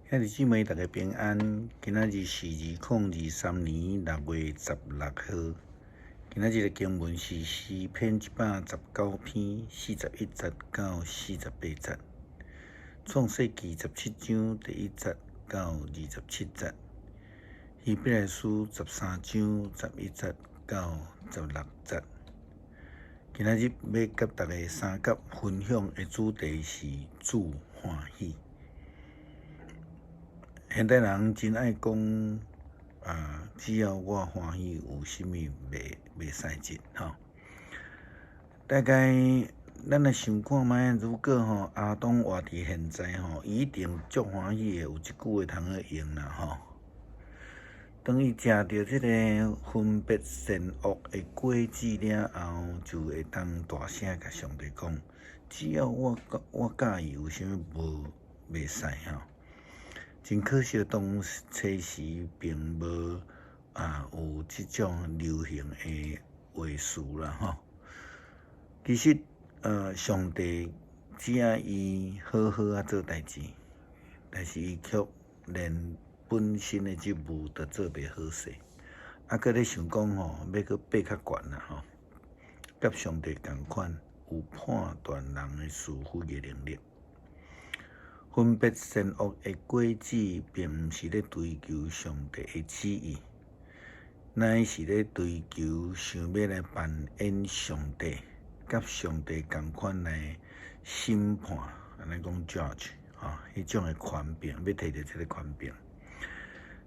兄弟姊妹，大家平安。今仔日是2023年6月16號。今仔日的經文是詩篇119篇41節到48節，創世記17章1節到27節，希伯來書13章11節到16節。今仔日欲佮大家相佮分享的主題是主歡喜。現代人真愛講啊，只要我歡喜，有啥物袂使這吼？大概咱來想看覓，如果吼亞當活佇現在吼，伊一定足歡喜的，有一句話通好用啦吼。當伊食著這个分別善惡的果子了後，就會當大聲共上帝講：只要我佮意，有啥物無袂使吼？真可惜，當初時並無啊有這種流行的話術啦吼。其實，上帝只愛伊好好仔做代誌，但是伊卻連本身的職務都做袂好勢，啊，閣咧想講吼，欲閣爬較懸啦吼，佮上帝仝款有判斷人的是非的能力。分別善惡的果子，並毋是咧追求上帝的旨意，乃是咧追求想欲來扮演上帝，佮上帝仝款來審判，按呢講 judge 吼，彼種的權柄，欲提著這个權柄。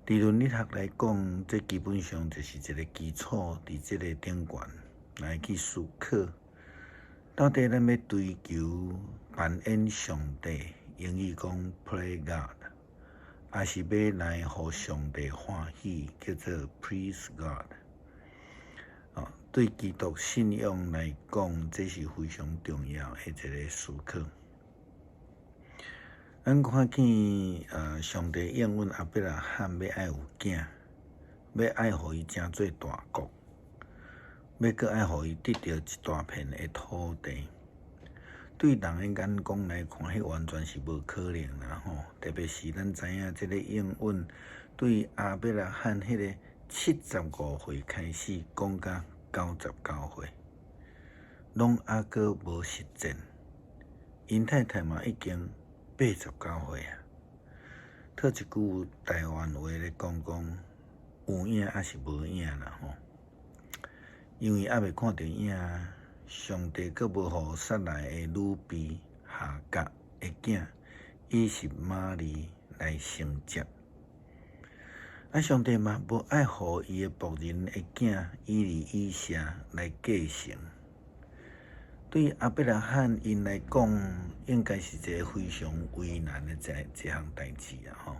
佇倫理學來講，這基本上就是一个基礎，佇這个頂懸來去思考，到底咱欲追求扮演上帝，英語講 play God，抑是欲來予上帝歡喜，叫做 please God。哦，對基督信仰來講，這是非常重要的一个思考。咱看見，上帝應允亞伯拉罕欲愛有囝，欲愛予伊成做大國，欲閣愛予伊得著一大片的土地。對人的眼光來看，彼完全是無可能啦吼！特別是咱知影這个應允對亞伯拉罕彼个75歲開始講到99歲，攏猶閣無實踐。𪜶太太嘛已經89歲啊。套一句台灣話咧講講，有影抑是無影啦吼？因為猶未看著影。上帝閣無予撒萊的女婢夏甲的囝以實瑪利來承接。啊，上帝嘛無愛予伊的僕人的囝以利以謝來繼承。對亞伯拉罕𪜶來講，應該是一个非常為難的一項代誌啊！吼，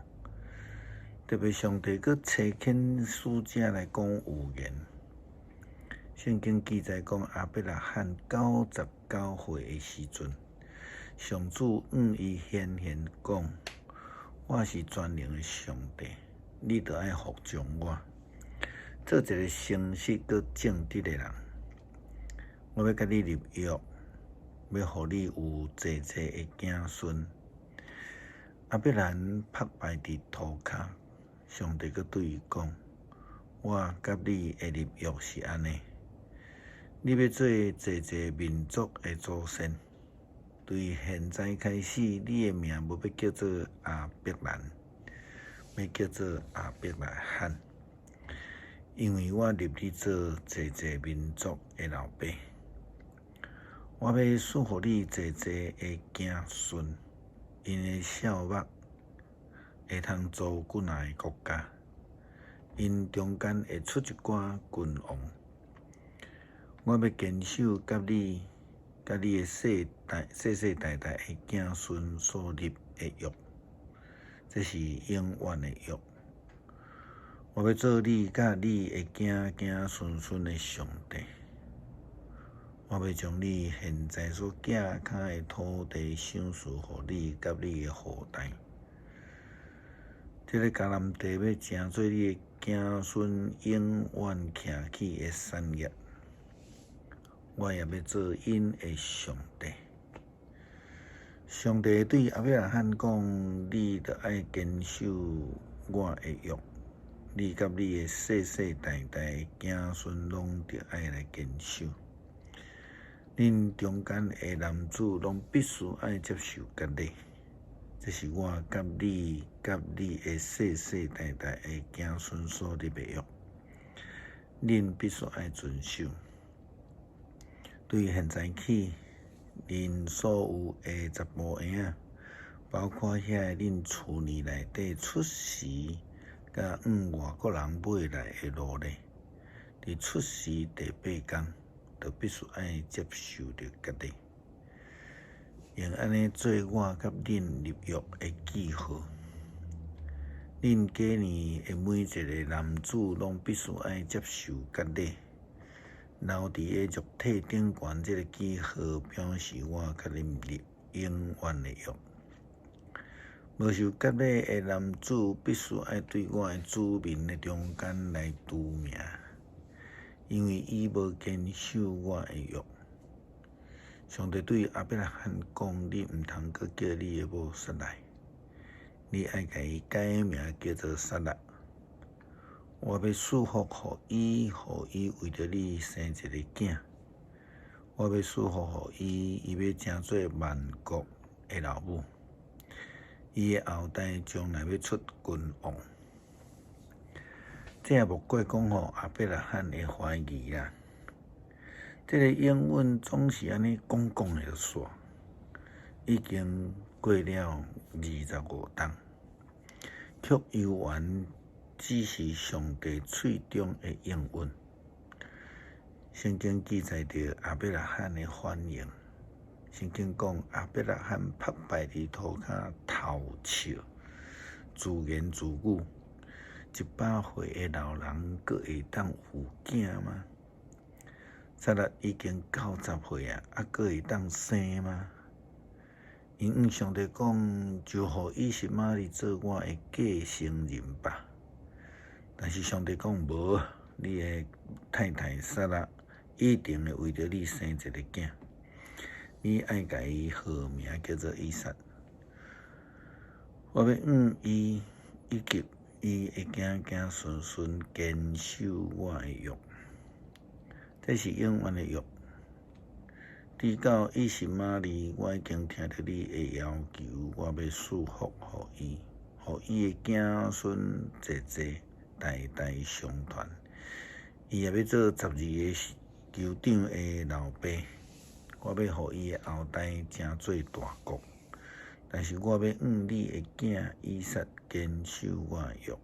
特別上帝閣差遣使者來講預言。聖經記載講，亞伯拉罕99歲的時陣，上主向伊顯現講：我是全能的上帝，你著愛服從我，做一個誠實閣正直的人。我欲佮你立約，欲予你有濟濟的子孫。亞伯蘭覆拜佇塗跤，上帝閣對伊講：我佮你的立約是按呢。你欲做濟濟民族的祖先，對現在開始，你的名無欲叫做亞伯蘭，欲叫做亞伯拉罕，因為我立你做濟濟民族的老爸。我欲賜予你濟濟的子孫，𪜶的數目會通組幾若个國家，𪜶中間會出一寡君王。我欲堅守佮你、佮你的世代、世世代代的子孫所立的約，這是永遠的約。我欲做你佮你的子子孫孫的上帝。我欲將你現在所行跤的土地賞賜予你佮你的後代。這个迦南地欲成做你的子孫永遠徛起的產業。我也欲做𪜶的上帝。上帝對亞伯拉罕講：你著愛堅守我的約，你佮你的世世代代的子孫攏著愛來堅守。恁中間的男子攏必須愛接受割禮，這是我佮你佮你的世世代代的子孫所立的約，恁必須愛遵守。對現在起，恁所有的查埔嬰仔，包括遐个恁厝內內底出世佮往外國人買來的奴隸，佇出世第八工，就必須愛接受著割禮，用按呢做我佮恁立約的記號。恁家裡的每一个男子攏必須愛接受割禮，留佇个肉體頂懸這个記號，表示我佮恁立永遠的約。無受割禮的男子，必須愛對我的子民的中間來除名，因為伊無堅守我的約。上帝對亞伯拉罕講：你毋通閣叫你的某撒萊，你愛共伊改名叫做撒拉。我欲賜福予伊，予伊為著你生一个囝。我欲賜福予伊，伊欲成做萬國的老母。伊的後代將來欲出君王。這也莫怪講吼，亞伯拉罕會懷疑啦。這个應允總是按呢講講的就煞，已經過了25冬，卻猶原只是上帝喙中的應允。聖經記載著亞伯拉罕的反應。聖經講亞伯拉罕拍敗佇塗跤偷笑，自言自語：100歲的老人，閣會當有囝嗎？撒拉已經90歲啊，猶閣會當生嗎？因為上帝講，就予以實瑪利做我的繼承人吧。但是上帝講無，你的太太撒拉一定會為著你生一个囝，你愛共伊號名叫做以撒。我欲向伊以及伊的子子孫孫堅守我的約，這是永遠的約。直到以實瑪利，我已經聽著你的要求，我欲賜福予伊，予伊的子孫濟濟代代相傳。伊也欲做12个酋長的老爸，我欲予伊的後代成做大國。但是我欲向你的囝以撒堅守我的約。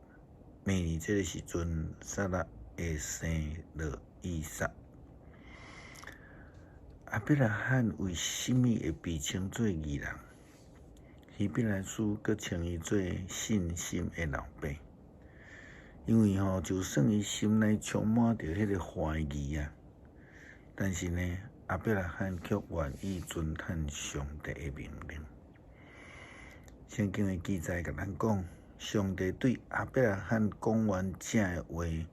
明年這个時陣，撒拉會生落以撒。亞伯拉罕為啥物會被稱做義人？希伯來書閣稱伊做信心的老爸，因為吼，就算伊心內充滿著彼个懷疑啊，但是呢，亞伯拉罕卻願意遵行上帝的命令。聖經的記載共咱講，上帝對亞伯拉罕講完這个話，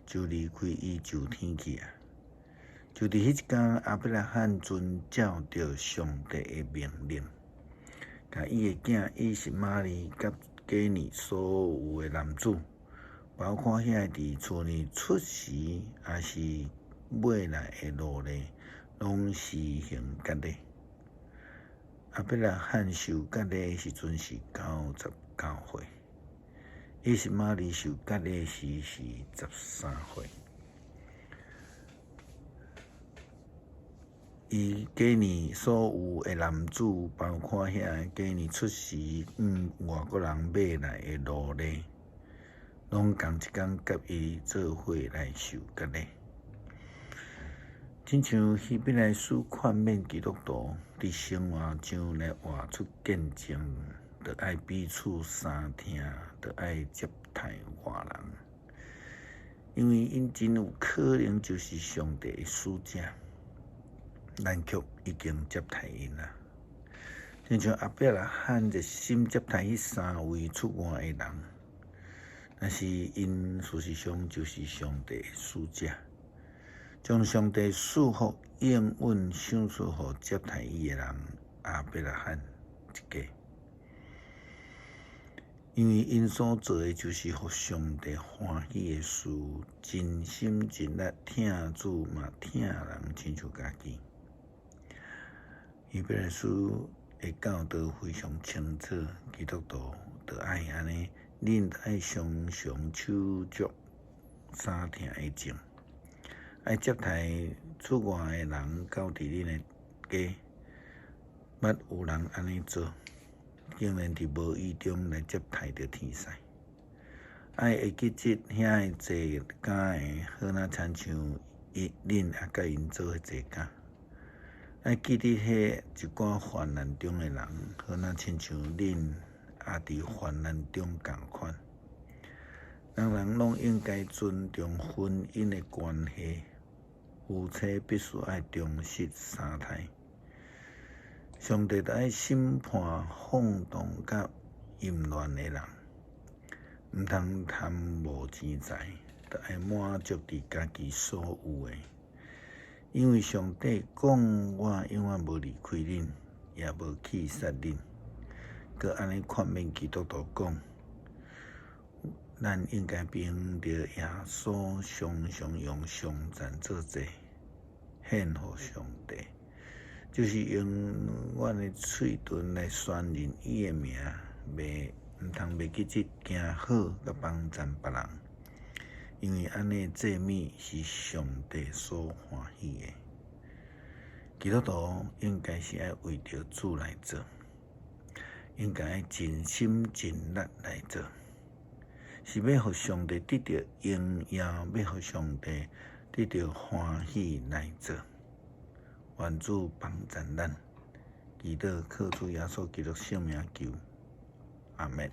就離開伊上天去啊。就佇彼一工，亞伯拉罕遵照著上帝的命令，共伊的囝以實瑪利佮家裡所有的男子，包括遐个佇厝裡出世抑是買來的奴隸，攏施行割禮。亞伯拉罕受割禮的時陣是99歲，以實瑪利受割禮時是13歲。伊家裡所有的男子，包括遐个家裡出世往外國人買來的奴隸，攏仝一工佮伊做伙來受割禮。親像希伯來書勸勉基督徒，佇生活上來活出見證，著愛彼此相疼，著愛接待外人，因為𪜶真有可能就是上帝的使者，咱卻已經接待𪜶啊。親像亞伯拉罕熱心接待彼三位出外的人，但是𪜶事實上就是上帝的使者。將上帝賜福應允賞賜予接待伊的人亞伯拉罕。一个。因為𪜶所做的就是予上帝歡喜的事，盡心盡力疼主嘛疼人，親像家己。希伯來書的教導非常清楚，基督徒著愛按呢，恁著愛常常手足相疼的情，愛接待出外的人到佇恁的家，捌有人按呢做，竟然佇無意中來接待著天使。愛會記得遐个坐監的，好若親像伊恁也佮𪜶做伙坐監。愛記得彼一寡患難中的人，好若親像恁也佇患難中仝款。人人攏應該尊重婚姻的關係，夫妻必須愛忠實三胎。上帝著愛審判放蕩佮淫亂的人，毋通貪慕錢財，著愛滿足佇家己所有的。因為上帝講：我永遠無離開恁，也無棄殺恁。閣按呢勸勉基督徒講，咱應該憑著耶穌，常常用頌讚做祭，獻予上帝，就是用阮的喙唇來宣認伊的名，袂毋通袂記得行好佮幫贊別人，因為按呢祭物是上帝所歡喜的。基督徒應該是愛為著主來做，應該愛盡心盡力來做，是欲予上帝得著榮耀，欲予上帝得著歡喜來做。願主幫贊咱，祈禱靠主耶穌基督聖名求，阿們。